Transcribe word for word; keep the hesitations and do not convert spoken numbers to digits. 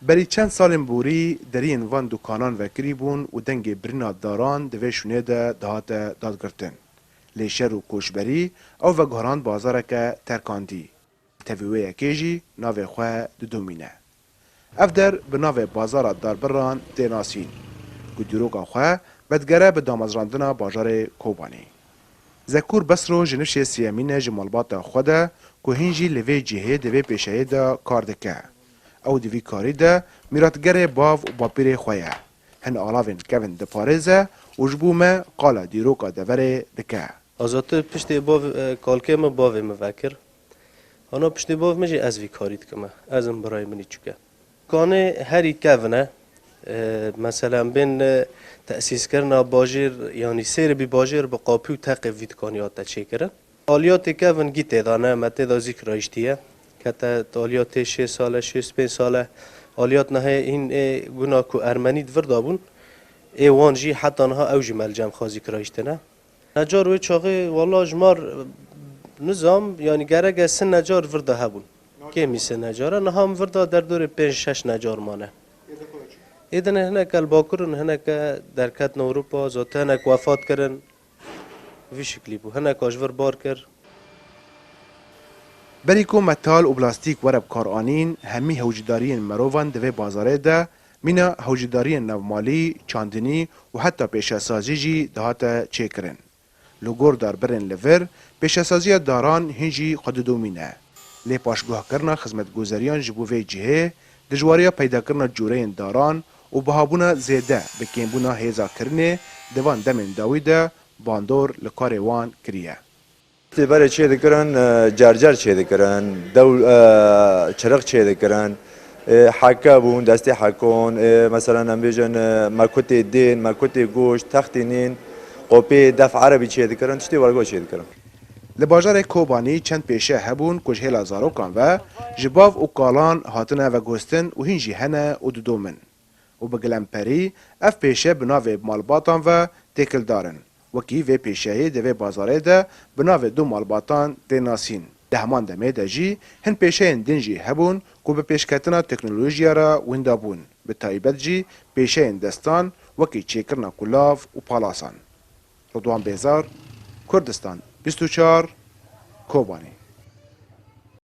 Berî çend salên borî deriyên van dukanan vekirî bûn û dengê birîna daran di vê şûnê de dihate dadgirtin. Lê şer û koçberî ew veguherand bazareke terkandî. Tevî wê yekê jî navê xwe didomîne. Ev der bi navê Bazara Darbiran tê nasîn, ku dîroka xwe vedigere bi damezrandina bajarê Kobanî. Zekûr Besro ji nifşê sêyemîn e ji malbata xwe de, ku hîn jî li vê cihê di vê pêşeyê de kar dike. Ew di vî karî de mîratgerê bav û bapîrê xwe ye. Hin alavên kevin diparêze û ji bo me qala dîroka deverê dike. Azatî piştê bav, e, kalkê min bavê min vekir. Ana piştê bav min jî ez vî karî dikim. Ez im birayê min îçûk e. Kanê herî kevin e. E, meselen bên, e, tesîskirina bajêr, yanî sêrê bî bajêr bi qapî û teqê vî dikanî hate çêkirin. Aliyatê kevin gî tê de ne, me tê de zî kirayîştî ye. Kete aliyatê şêst sal e, şêst pênc sal e. Aliyat nehê hîn ê guna ku ermenî di vir de bûn. Ê wan jî heta niha ew jî me li cem xwe zî kirayîştine. Necar wê çaxê wala ji mar nizam, yanî gerek e sê necar vir de hebûn. Kêmî sê necar e, niha em vir de derdorê pênc şeş necar mane. Ê din hineke li Bakur in, hineke derketin Ewropa, zate hinek wefat kirin. Vî şiklî bû. Hineka ji vir bar kir. Berî ku metal û plastîk were bi kar anîn, hemî hewcîdariyên merovan di vê bazarê de mîna hewcîdariyên navmalî, çandinî û heta pêşesazî jî dihate çêkirin. Li gor darbirên li vir, pêşesaziya daran hîn jî xwe didomîne. Lê paşguhkirina xizmetguzeriyan ji bo vê cihê, dijwariya peydakirina cûreyên daran û bihabûna zêde bi kêmbûna hêza kirinê di van demên dawî de bandor li karê wan kiriye. Tê berê çê dikirin, e, cercer çê dikirin, dew, e, çiriq çê dikirin, e, heke bûn, destê hekon, e, meselen em bêjin, e, mekutê dên, mekutê goşt, textê nîn, qopê def erebî çê dikirin, tiştê wergo çê dikirin. Li bajarê Kobanî çend pêşe hebûn ku ji hêla zarokan ve ji bav û kalan hatine veguhestin û hîn jî hene û didomin. Û bi gilemperî ev pêşe bi navê malbatan ve têkildar in. Wekî vê pêşeyê di vê bazarê de bi navê du malbatan tê nasîn. Di heman demê de jî hin pêşeyên din jî hebûn ku bi pêşketina teknolojiya re wînda bûn, bi taybet jî pêşeyên destan wekî çêkirina kulav û palasan. Ridwan Bêzar, Kurdistan bîst û çar, Kobanî.